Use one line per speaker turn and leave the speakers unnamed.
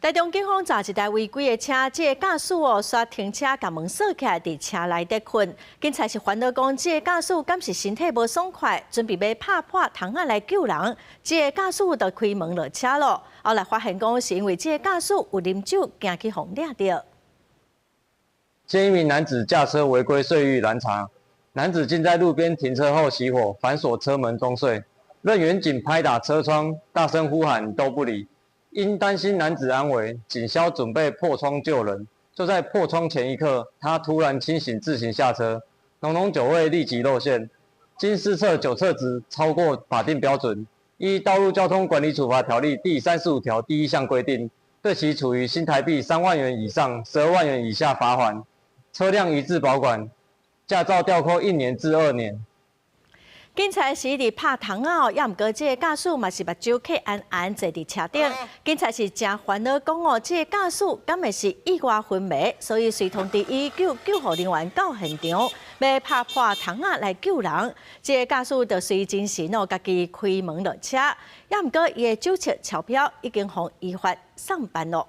台中警方查一台違規的車，這個駕駛哦，煞停車共門鎖起來，佇車內底睏。警察是煩惱講，這個駕駛敢是身體無爽快，準備欲拍破窗仔來救人，這個駕駛就開門落車囉。後來發現講，是因為這個駕駛有啉酒，驚去予掠著。
見一名男子駕車違規睡遇攔查，男子竟在路邊停車後熄火，反鎖車門裝睡，任員警拍打車窗，大聲呼喊都不理。因擔心男子安危，警消準備破窗救人。就在破窗前一刻，他突然清醒，自行下車，濃濃酒味立即露餡。經施測酒測值超過法定標準，依《道路交通管理處罰條例》第35條第1項規定，對其處以新台幣3萬元以上12萬元以下罰鍰，車輛移置保管，駕照吊扣1年至2年。
警察是佇拍窗仔哦，也毋過這個駕駛嘛是目睭瞌絚絚坐佇車頂。警察是誠煩惱講哦，這個駕駛敢會是意外昏迷，所以隨通知伊叫救護人員到現場，欲拍破窗仔來救人。這個駕駛就隨精神哦，家己開門落車，也毋過伊的酒測超標，已經予依法送辦囉。